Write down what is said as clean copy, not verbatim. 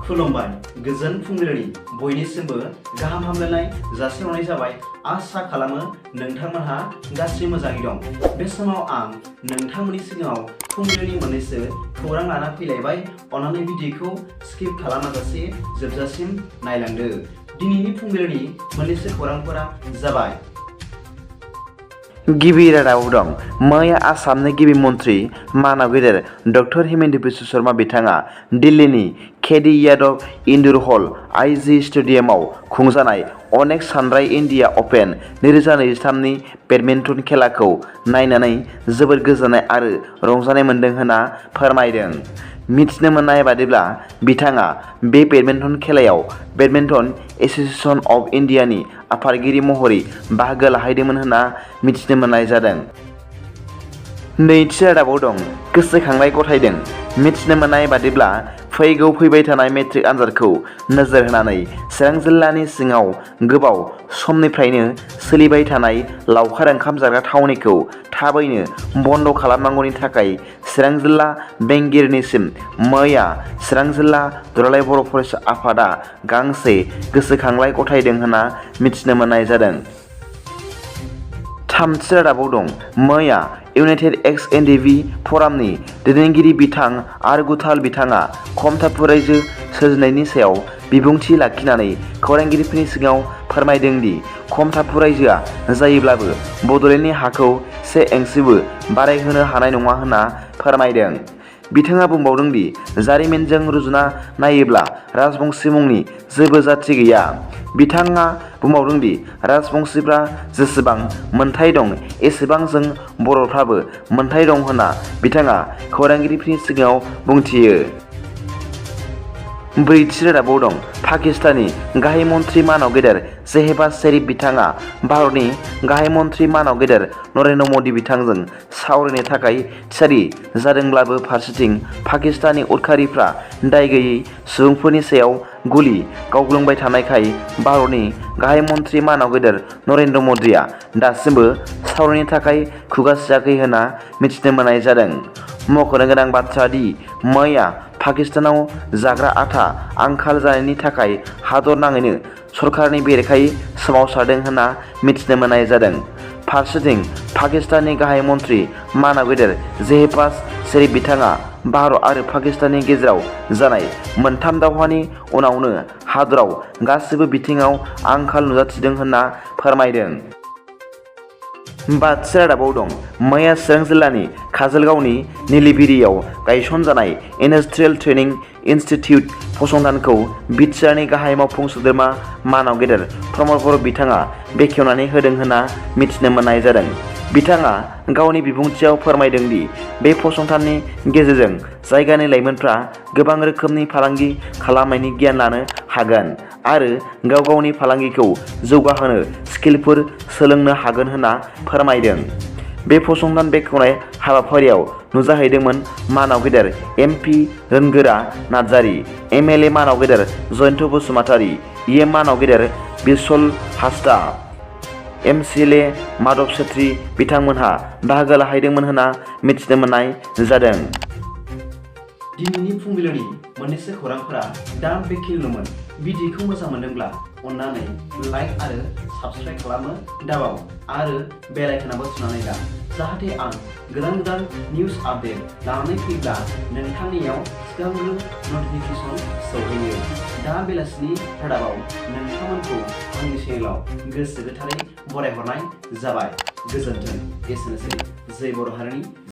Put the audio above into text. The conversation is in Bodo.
खुलुमबाय गोजोन फुंबिलिनि बयनिसिमबो गाहाम हामलायनाय जासिहरनाय जाबाय। आसा खालामो नोंथांमोनहा गासै मोजाङै दं। बे समाव आं नोंथांमोननि सिगाङाव फुंबिलिनि मोननैसो खौरां लाना फैलायबाय। अन्नानै भिडिअखौ स्किप खालामाजासे जोबजासिम नायलांदो। दिनैनि फुंबिलिनि मोननैसो खौरांफोरा जाबाय। गिबि रादाबाव दं। मैया आसामनि गिबि मन्त्रि मानव गेदेर डक्टर हिमन्त बिश्व शर्मा बिथाङा दिल्लीनि केडी यादव इनडोर हल ITI स्टेडियामाव खुंजानाय अनेक सानराय इन्डिया अपेन 2023 नि बेडमिन्टन खेलाखौ नायनानै जोबोद गोजोननाय आरो रंजानाय मोन्दों होनना फोरमायदों। मिथिनो मोननाय बादिब्ला बिथाङा बे बेडमिन्टन खेलायाव बेडमिन्टन एस'सिएशन अफ इन्डियानि आफादगिरि महरै बाहागो लाहैदोंमोन होनना मिथिनो मोननाय जादों। नैथि रादाबाव दं। गोसोखांनाय गथायदों। मिथिनो मोननाय बादिब्ला फैबाय थानाय मेट्रिक आनजादखौ नोजोर होनानै चिरां जिल्लानि सिङाव गोबाव समनिफ्रायनो सोलिबाय थानाय लावखार ओंखाम जाग्रा थावनिखौ थाबैनो बन्द' खालामनांगौनि थाखाय चिरां जिल्ला बेंगिरिनिसिम मैया चिरां जिल्ला दुलाराय बर' फरायसा आफादा गांसे गोसोखांलाइ गथायदों होनना मिथिनो मोननाय जादों। थामथि रादाबाव दं। मैया इउनाइटेड एक्स-एनडिभि फरामनि दैदेनगिरि बिथां आर गुथाल बिथाङा खमथाफुर रायजो सोरजिनायनि सायाव बिबुंथि लाखिनानै खौरांगिरिफोरनि सिगाङाव फोरमायदों दि खमथाफुर रायजोआ जायोब्लाबो बड'लेण्डनि हाखौ 1 एंसिबो बारायहोनो हानाय नङा होनना फोरमायदों। बिथाङा बुंबावदों दि जारिमिनजों रुजुना नायोब्ला राजबंशी मुंनि जेबो जाथि गैया। बिथाङा बुंबावदों दि राजबंशीफ्रा जेसेबां मोनथाय दं एसेबां जों बर'फ्राबो मोनथाय दं होनना बिथाङा खौरांगिरिफोरनि सिगाङाव बुंथियो। ब्रैथि रादाबाव दं। पाकिस्ताननि गाहाय मन्त्रि मानव गेदेर शेहबाज शरीफ बिथाङा भारतनि गाहाय मन्त्रि मानव गेदेर नरेन्द्र मदि बिथांजों सावरायनो थाखाय थियारि जादोंब्लाबो फारसेथिं पाकिस्ताननि उदखारिफ्रा दाय गैयै सुबुंफोरनि सायाव गुलि गावग्लुंबाय थानायखाय भारतनि गाहाय मन्त्रि मानव गेदेर नरेन्द्र मदिआ दासिमबो सावरायनो थाखाय खुगासियाखै होनना मिथिनो मोननाय जादों। मख'नो गोनां बाथ्रा दि मैया पाकिस्तानाव जाग्रा आटा आंखाल जानायनि थाखाय हादर नाङैनो सरकारनि बेरेखायै सोमावसारदों होनना मिथिनो मोननाय जादों। फारसेथिं पाकिस्ताननि गाहाय मन्त्रि मानव गेदेर शेहबाज शरीफ बिथाङा भारत आरो पाकिस्ताननि गेजेराव जानाय मोनथाम दावहानि उनावनो हादराव गासैबो बिथिङाव आंखाल नुजाथिदों होनना फोरमायदों। बाथि रादाबाव दं। मैया चिरां जिल्लानि काजलगावनि निलिबिरियाव गायसनजानाय इन्डास्ट्रियेल ट्रेनिं इनस्टिट्युट फसंथानखौ बिटिआरनि गाहाय मावफुं सोद्रोमा मानव गेदेर प्रमद बर' बिथाङा बेखेवनानै होदों होनना मिथिनो मोननाय जादों। बिथाङा गावनि बिबुंथियाव फोरमायदों दि बे फसंथाननि गेजेरजों जायगानि लाइमोनफ्रा गोबां रोखोमनि फालांगि खालामनायनि गियान लानो हागोन आरो गाव गावनि फालांगिखौ जौगाहोनो स्किलफोर सोलोंनो हागोन होनना फोरमायदों। बे फसंथान बेखेवनाय हाबाफारियाव नुजाहैदोंमोन मानव गेदेर MP रोनगोरा नार्जारी, MLA मानव गेदेर जयन्त बसुमतारी, EM मानव गेदेर बिसल हांसदा, MCLA माधव छेत्री बिथांमोनहा बाहागो लाहैदोंमोन होनना मिथिनो मोननाय जादों। दिनैनि फुंबिलिनि मोननैसो खौरांफोरा दा बेखिनिल'मोन। भिडिअखौ मोजां मोनदोंब्ला अन्नानै लाइक आरो साबस्क्राइब खालामनो दाबाव आरो बेल आइकनआबो थुनानै ला, जाहाथे आं गोदान निउस आपडेट लानानै फैब्ला नोंथांनियाव सिगांग्रो नटिफिकेसन सौहैयो। दा बेलासिनि रादाबाव नोंथांमोनखौ आंनि चेनेलाव गोसो गोथारै बरायहरनाय जाबाय। गोजोन्थों। एसेनोसै। जय बर' हारिनि